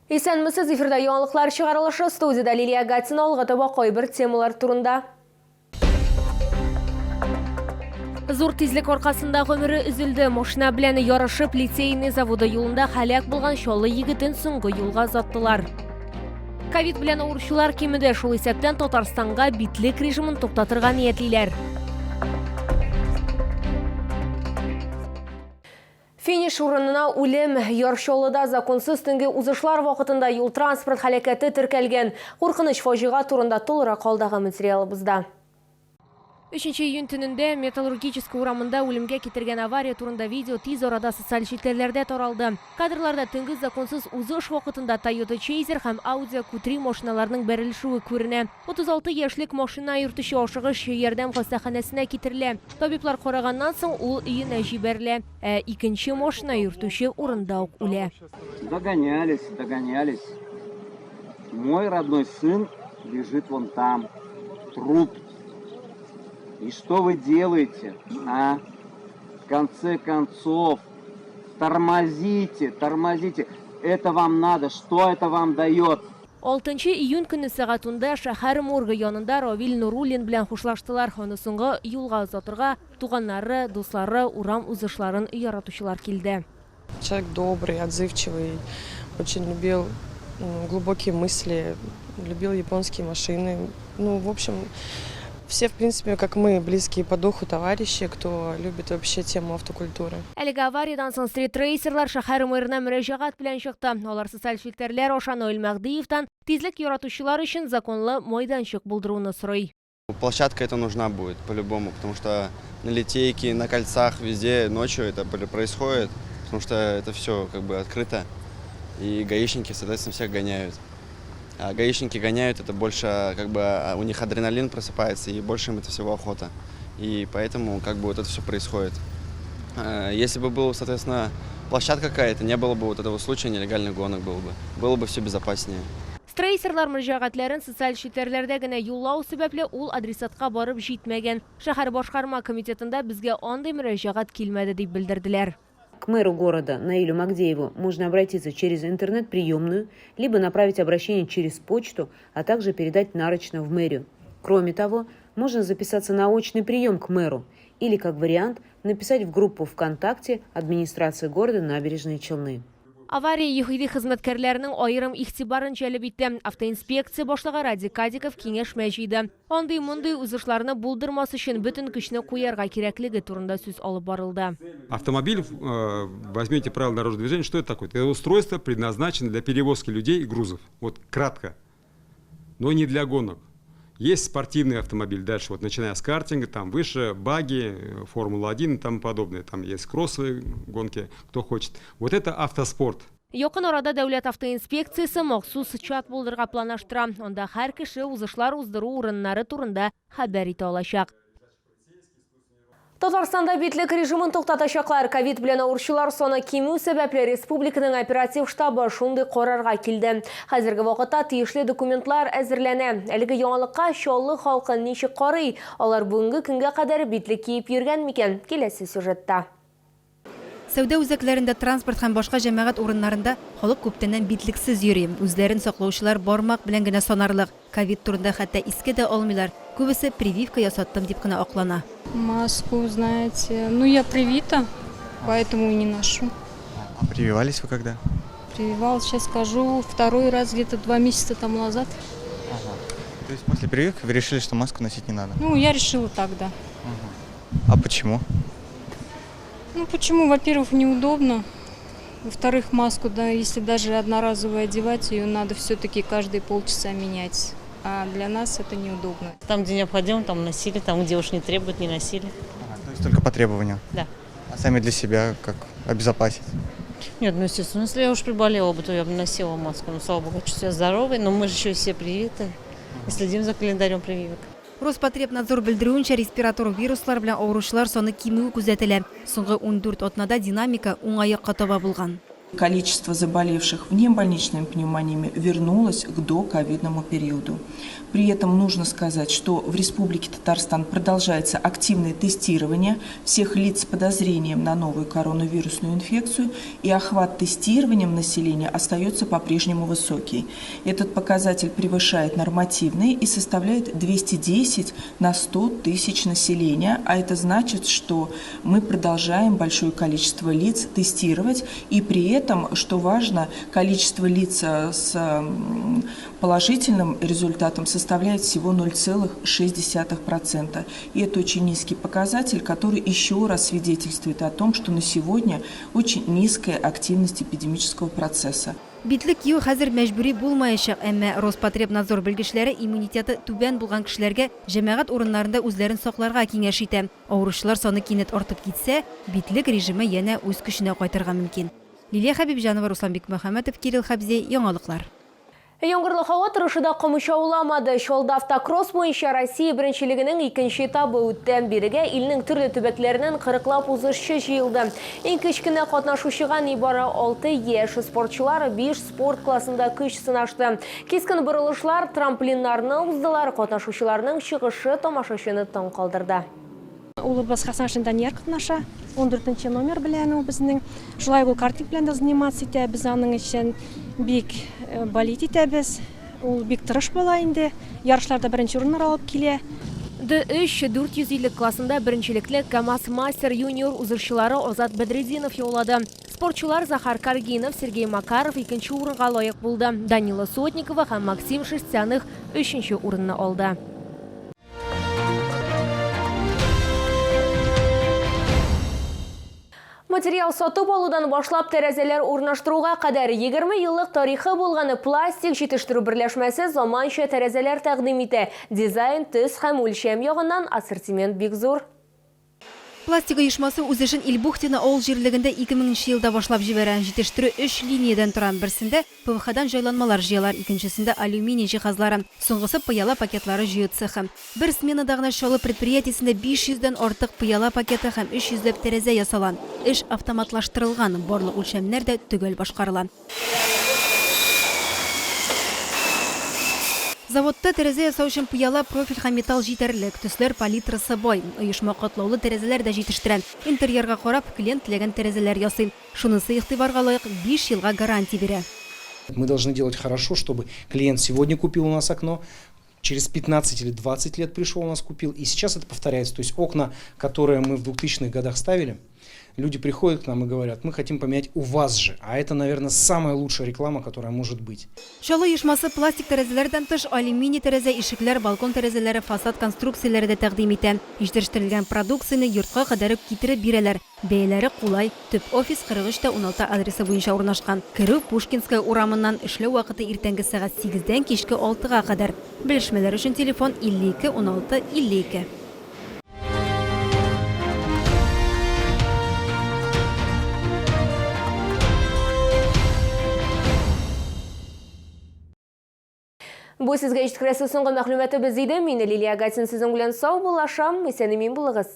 Исәнмесез, эфирда яңалыклар чыгарылышы, студиядә Лилия Гатина, алга таба кайбер темалар турында. Зур тизлек аркасында гомере өзелде. Машина белән ярышып, Литейный заводы юлында һәлак булган Чаллы егетен соңгы юлга озаттылар. Ковид белән авыручылар кимеде, шул исәптән Татарстанга битлек режимын туктатырга ниятлиләр. Финиш урынына үлем. Яр Чаллыда законсыз төнге узышлар вакытында юл-транспорт һәлакәте теркәлгән. Куркыныч фаҗига турында тулырак алдагы материалыбызда. Өченче июнь төнендә Металлургическая урамында үлемгә китергән авария турында видео тиз арада социаль челтәрләрдә таралды. Кадрларда төнге законсыз узыш вакытында Toyota Chaser һәм Audi Q3 машиналарының бәрелешүе күренә. 36 яшьлек машина йөртүче ашыгыч ярдәм хастаханәсенә китерелә. Табиблар караганнан соң, ул өенә җибәрелә. Ә икенче машина йөртүче урында ук үлә. Догонялись, догонялись. Мой родной сын лежит вон там. Труп. И что вы делаете, а? В конце концов, тормозите, тормозите. Это вам надо, что это вам дает? Алтынчы июнь көнне сәгать унда шәһәр моргы янында Равил Нуруллин белән хушлаштылар. Аны соңгы юлга озатырга туганнары, дуслары, урам узышларын яратучылар килде. Человек добрый, отзывчивый, очень любил глубокие мысли, любил японские машины. Ну, в общем, все, в принципе, как мы, близкие по духу товарищи, кто любит вообще тему автокультуры. Әлеге авариядән соң стритрейсерлар шәһәр мэрына мөрәҗәгать белән чыкты. Алар социаль челтәрләр аша Наил Мәһдиевтан тизлек яратучылар өчен законлы майданчык булдыруны сорый. Площадка эта нужна будет по-любому, потому что на Литейке, на кольцах, везде ночью это происходит, потому что это все как бы открыто, и гаишники, соответственно, всех гоняют. А гаишники гоняют, это больше как бы у них адреналин просыпается, и больше им это всего охота. И поэтому как бы вот это все происходит. Если бы была, соответственно, площадка какая-то, не было бы вот этого случая, нелегальных гонок было бы. Было бы все безопаснее. Стрейсерлар мөрәҗәгатьләрен социаль челтәрләрдә генә юллау сәбәпле, ул адресатка барып җитмәгән. Шәһәр башкарма комитетында безгә андый мөрәҗәгать килмәде дип белдерделәр. К мэру города Наилю Магдееву можно обратиться через интернет-приемную, либо направить обращение через почту, а также передать нарочно в мэрию. Кроме того, можно записаться на очный прием к мэру или, как вариант, написать в группу ВКонтакте администрации города Набережные Челны. Авария ЮХИДИ хезмәткәрләренең аерым игътибарын җәлеп итте. Автоинспекция башлыгы Радик Кадиков киңәшмә җыйды. Андый-мондый узышларны булдырмас өчен бөтен көчне куярга кирәклеге турында сүз алып барылды. Автомобиль, э, возьмите правила дорожного движения, что это такое? Это устройство предназначено для перевозки людей и грузов. Вот кратко. Но не для гонок. Есть спортивный автомобиль дальше, вот начиная с картинга, там выше, баги, Формула-1 и тому подобное. Там есть кроссовые гонки, кто хочет. Вот это автоспорт. Якын арада Дәүләт автоинспекциясе махсус чат булдырырга планлаштыра. Анда һәр кеше узышлар уздыру урыннары турында хәбәр итә алачак. Татарстанда битлек режимын туктатачаклар. Ковид белән авыручылар саны кимү сәбәпле республиканың оператив штабы шундый карарга килде. Хәзерге вакытта тиешле документлар әзерләнә. Әлеге яңалыкка Чаллы халкы ничек карый? Алар бүгенге көнгә кадәр битлек киеп йөргән микән? Киләсе сюжетта. Сәүдә үзәкләрендә, транспорт һәм башка җәмәгать урыннарында халык күптәннән битлексез йөри. Үзләрен саклаучылар бармак белән генә санарлык. Ковид турында хәтта искә дә алмыйлар. Күбесе прививка ясаттым дип кенә аклана. Маску, знаете, ну я привита, поэтому и не ношу. А прививались вы когда? Прививалась, сейчас скажу, второй раз где-то 2 месяца тому назад. То есть после прививки вы решили, что маску носить не надо? Ну, я решила так, да. А почему? Ну, почему? Во-первых, неудобно. Во-вторых, маску, да, если даже одноразовую одевать, ее надо все-таки каждые полчаса менять. А для нас это неудобно. Там, где необходимо, там носили, там, где уж не требуют, не носили. Ага, то есть только по требованию? Да. А сами для себя как обезопасить? Нет, ну, естественно, если я уж приболела бы, то я бы носила маску. Ну, слава богу, я чувствую себя здоровой, но мы же еще все привиты и следим за календарем прививок. Роспотребнадзор белдерүенчә, респиратор вируслар белән авыручылар саны кимүе күзәтелә. Соңгы 14 атнада динамика уңай якка таба булган. Количество заболевших внебольничными пневмониями вернулось к доковидному периоду. При этом нужно сказать, что в Республике Татарстан продолжается активное тестирование всех лиц с подозрением на новую коронавирусную инфекцию, и охват тестированием населения остается по-прежнему высокий. Этот показатель превышает нормативный и составляет 210 на 100 тысяч населения, а это значит, что мы продолжаем большое количество лиц тестировать, и при этом, что важно, количество лиц с положительным результатом составляет всего 0,6%. И это очень низкий показатель, который еще раз свидетельствует о том, что на сегодня очень низкая активность эпидемического процесса. Битлек кию хәзер мәҗбүри булмаячак, әмма Роспотребнадзор белгечләре иммунитеты түбән булган кешеләргә җәмәгать урыннарында үзләрен сакларга киңәш итә. Авыручылар саны кинәт артып китсә, битлек режимы янә үз көченә кайтырга мөмкин. Лилия Хәбибҗанова, Руслан Бикмөхәммәтов, Кирилл Хәбзи, Яңалыклар. Яңгырлы һава торышы да комачауламады. Чаллыда автокросс буенча Россия беренчелегенең икенче этабы үтте. Бирегә илнең төрле төбәкләреннән кырыклап узышчы җыелды. Иң кечкенә катнашучыга нибары 6 яшь. Спортчылар биш спорт классында көч сынашты. Кискен борылышлар, трамплиннарны уздылар. Катнашучыларның чыгышы тамашачыны таң калдырды. Улыбыз Хәсәншин Данияр катнаша. Ундүртенче номер белән ул безнең. Шулай ук ул картинг белән дә заниматься итә. Без аның өчен бик болеть итәбез. Ул бик тырыш бала инде. Ярышларда беренче урыннар алып килә. Д-3 450 классында беренчелекне КАМАЗ-Мастер юниор узышчылары Азат Бәдретдинов яулады. Спортчылар Захар Каргинов, Сергей Макаров икенче урынга лаек булды. Данила Сотникова һәм Максим Шерстяных өченче урынны алды. Материал сатып алудан башлап тәрәзәләр урнаштыруга кадәр 20 еллык тарихы булган пластик җитештерү берләшмәсе заманча тәрәзәләр тәкъдим итә. Дизайн, төс һәм үлчәм ягыннан ассортимент бик зур. Пластик оешмасы үз эшен Ильбухтино авыл җирлегендә 2000 нче елда башлап җибәрә. Җитештерү өч линиядән тора. Берсендә ПВХдан җайланмалар җыялар, икенчесендә, алюминий җиһазлары, соңгысы, пыяла пакетлары җыю цехы. Бер сменада гына Чаллы предприятиесендә 500 дән артык пыяла пакеты һәм 300 ләп тәрәзә ясала. Эш автоматлаштырылган, барлык үлчәмнәр дә төгәл башкарыла. Заводта тәрәзә ясау өчен пыяла, профиль һәм металл җитәрлек. Төсләр палитрасы бай. Оешма катлаулы тәрәзәләр дә җитештерә. Интерьерга карап, клиент теләгән тәрәзәләр ясый. Шунысы игътибарга лаек, биш елга гарантия бирә. Мы должны делать хорошо, чтобы клиент сегодня купил у нас окно, через 15 или 20 лет пришел у нас купил. И сейчас это повторяется. То есть окна, которые мы в 2000-х годах ставили, люди приходят к нам и говорят, мы хотим поменять у вас же. А это, наверное, самая лучшая реклама, которая может быть. Чаллы оешмасы пластик тәрәзәләрдән тыш, алюминий тәрәзә, ишекләр, балкон тәрәзәләре, фасад конструкцияләре дә тәкъдим итә. Җитештерелгән продукцияне йортка кадәр үк китереп бирәләр. Бәяләре кулай. Төп офис 43 тә 16 адресы буенча урнашкан. Керү Пушкинская урамыннан, эшләү вакыты иртәнге сәгать сигездән кичке алтыга кадәр. Белешмәләр өчен телефон 52 16 52. Бу сезгә җиткерәсе соңгы мәгълүматыбыз иде. Мин Лилия Гатин сезнең белән сау булашам. Исән-имин булыгыз.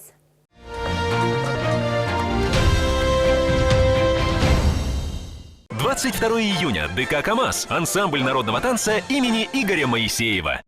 22 июня. ДК КАМАЗ. Ансамбль народного танца имени Игоря Моисеева.